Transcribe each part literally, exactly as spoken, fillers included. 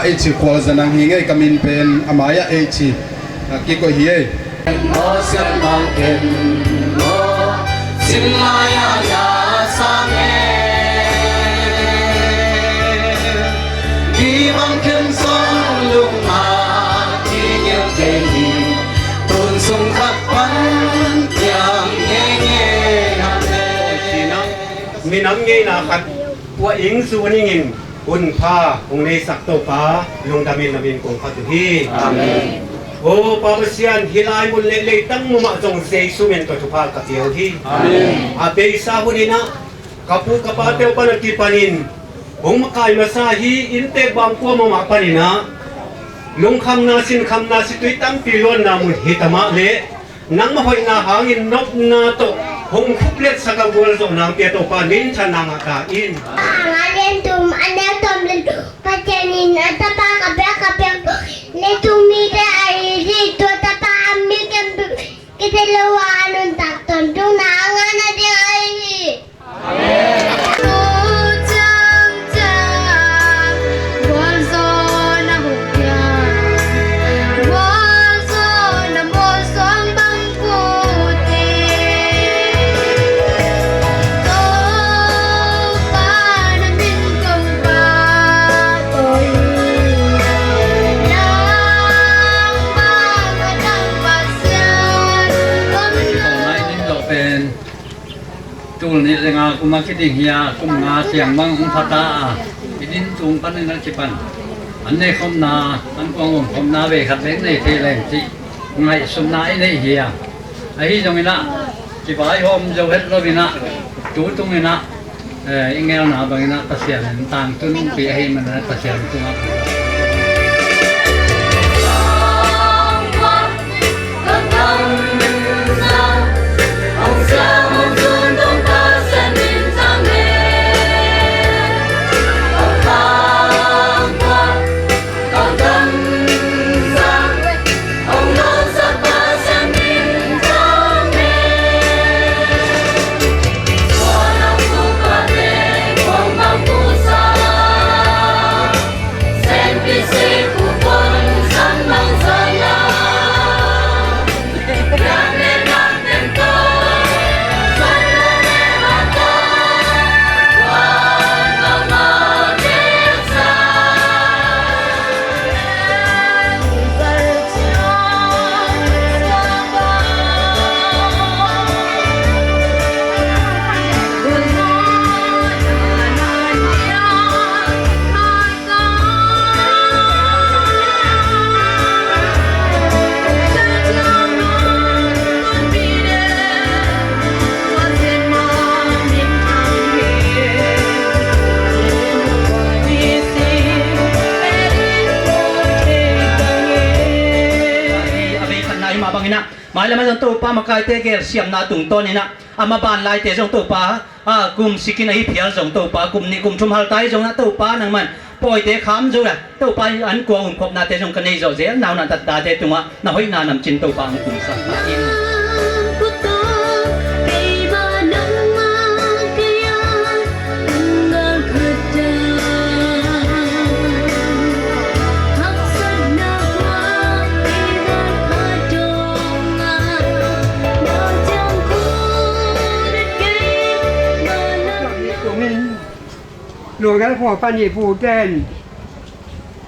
Ei ci Khualzanang hi ngei, ka min pen a mai-ah ei ci, a, kikoih hi ei. Maw sian bang ken maw, sin lai-ah na sang e. Mi bang ken song lungah kigil kei hi, tun sung khat pan piang ngeingei hang e. Minam ngeina khat puah ing zu ningin, hunpha hong neisak Topa lungdamin na min kong phat uh hi. Amen. O Pa Pasian, hih lai mun le leitang mumah zong Jesu min tawh thupha ka pia uh hi. Amen. A beisa huninah ka pu ka pate uh pan a kipanin hong makai masa hih inntek bang kuamah mah paninah lungkhamna, sinkhamna, situi tampi luanna mun hi ta mah leh nangmah hoihna hangin nopna tawh hong khupletsak a gualzawhna hong pia Topa, minthanna ngah ta in. A ngah lian thum, a neu tawm le Pasian in a Tapa ka piak, ka piak leitung mite a it hi. Tua Tapa a mi khempeuh kithei lo a, a nuntak tawntungna a ngahna ding ahi hi. Tul nih le nga kum a kiding hi a, kum nga ciang bang hong pha ta a, i din tung panin a kipan an neihkhopna, an kuang omkhopna vei khat vei nei thei leng cih ngaihsutna i neih hi a. Ahi zonginah kivaihawm zo het loinah tu tunginah, eh, i ngelna banginah Pasian in tangtunpih ahih maninah Pasian tungah A bei khatna i mah banginah mailam ah zong Topa makaite gelsiamna tungtawninah a maban laite zong Topa, a, kum sikin ahi phial zong Topa, kum nih kum thum halta hi zonginah Topa nangman pawite kham zo la, Topa in an kuang umkhopnate zong ka nei zawh zel, nau na tatte tungah na hoihna namcin Topa hong kumsak ta in. Luangel khua pan i pute in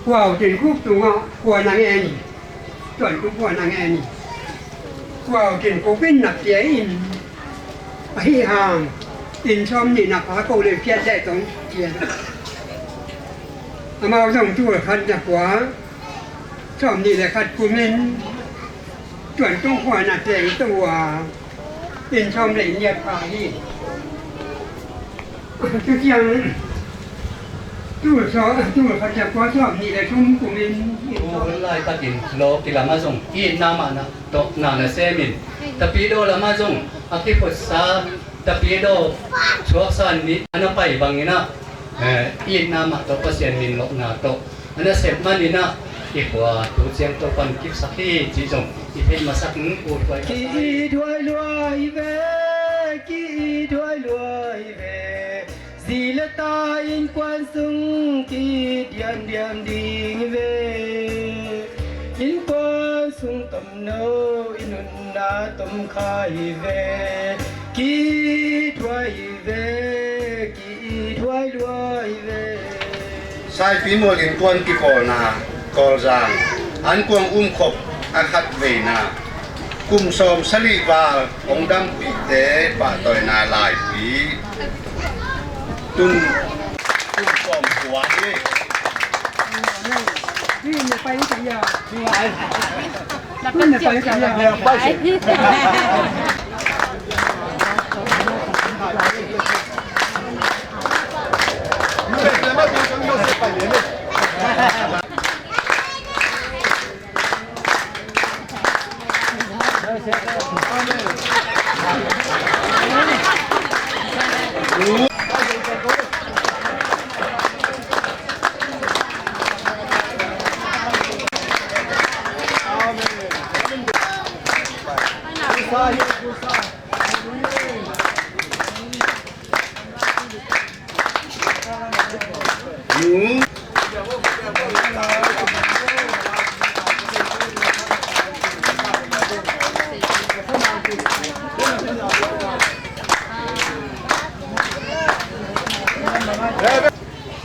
Khuau Tin Khup tungah khua na ngen hi. Tuan tung khua na ngen hi. Khuau Tin Khup in na pia in, ahi hang inn sawm nih na pha ko le phiat le tong pia. Amau zong tul khat za kua sawm nih le khat kumin Tuan tung khua na teng to a, inn sawm le inn giat pha hi. Tu ciang tul sawm, tul khat za kua sawm nih le thum kumin inn sawm. Tu hun laitakin lawki lamah zong itna mahna tawh na na semin, Tapidaw lamah zong a kiphutsa Tapidaw suaksa nih a na pai banginah, eh, itna mah tawh Pasian min lawhna tawh a nasep maninah i khua tu ciang Topan kipsak hi cih zong i theih masak in ut huai. Ki-it huai luai ve, ki-it huai luai ve. Zi le Ta innkuan sung ki diamdiam ding hi ve. Innkuan sung tomno i nunna tom kha hi ve. Ki thuai hi ve. Ki thuai lua hi ve. Saipi Mual innkuan kipawlna Kawlzang ankuang umkhop a khat veina kum sawm sali val hong dampihte pahtawina laipi tun kum sawm kua hi.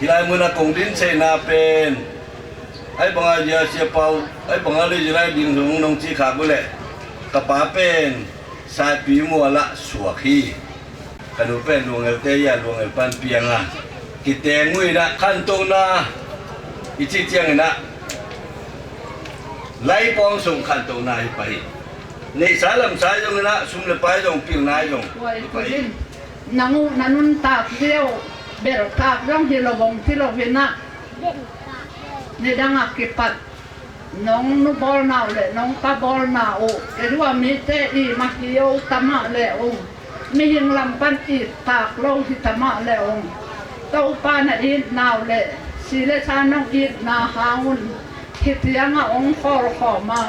Hih lai mun a kong din cheina pen ai banga zia sia pau ai banga le zia lai ding zong nong ci khak uh leh ka pa pen Saipi Mual ah suak hi. Ka nu pen Luangel te hi a, Luangel pan piang a kiteng uh in ah khantohna i cih ciangin ah lai pawng sung khantohna hi pah hi. Neihsa lamsa zong in ah sum le pai zong pilna zong hi pah hi. Nang uh na nuntak ziau belhtak zong hi lo bong ci lo in ah nidang a kipat nong nu bawlna uh le nong pa bawlna uh, kei hua mite i mah hi o tamah le ung, mihing lam pan i tak lo hi tamah le ung, Topa na itna uh le si le sa nong itna hang un hih ciangah ong khawlkhawm a,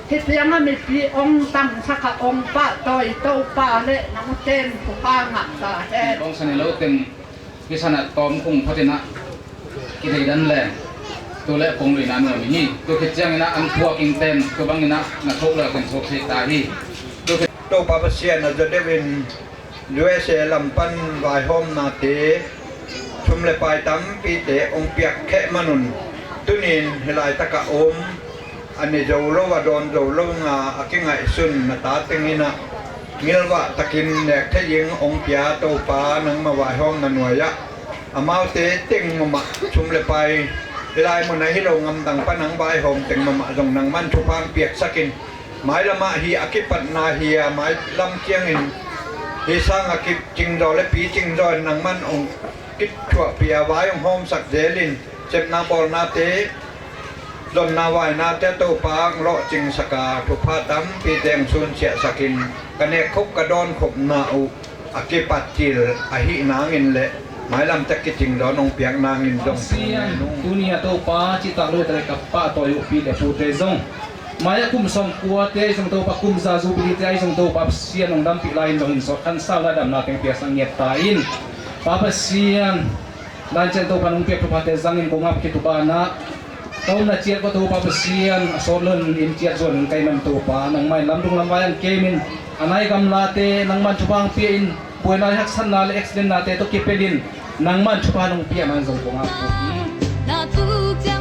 hih ciangah mipi ong tangsak a ong pahtawi Topa le nong ten thupha ngah ta hen. Kong sani lo teng kisan a tawm kung phatin ah kideidan le tu le kong luina nuam hi. Tu khit ciangin ah an phuak ing ten tu bangin ah na thok le ken thok thei ta hi. Tu khit Topa Pasian a zaw deuhin U S A lam pan vaihawmnate sum le pai tampite ong piak kheh manun tunin hih laitakah om a ne zo lo a dawn zo lo nga a kingaihsun na ta tengin ah ngilvah takin nek thei ing ong pia Topa nangma vaihawmna nuai ah amaute teng mamah sum le pai hih lai mun a hi lo ngamdang pan ang vaihawm teng mamah zong nangman thupha ang piaksakin mailamah hi a kipatna hi a mailam kiangin hi sang a kicingzaw le picingzaw in nangman ong kithuahpih a vai ong hawmsak zelin sepna bawlnate zonna vainate Topa ang lawhcingsak a thupha tampite ang sunsiahsakin ka nekkhop ka dawnkhopna uh a kipat cil ahih nangin le mailam tek kicing dawn hong piak nangin zong Pasian, tuni a Topa cihtak lo te ka pahtawi uh pite pute zong mai-ah kum sawmkuate ahi zong Topa kum za jubilite ahi zong Topa Pasian hong dampih lai-in zong hin sawt khan sau la damna teng piaksak ngiat ta in Pa Pasian, lancen Topa nong piak thuphate zangin kong ap khit uh banah ka umna ciat kua Topa Pasian a sawt lon in ciat zuan in kai man Topa nangmah in lamdung lamvai an kemin a nai gamlate nangman thupha ang pia in buaina le haksatna le accidentnate tawh kipelin nangman thupha nong pia man zong kong ap uh hi.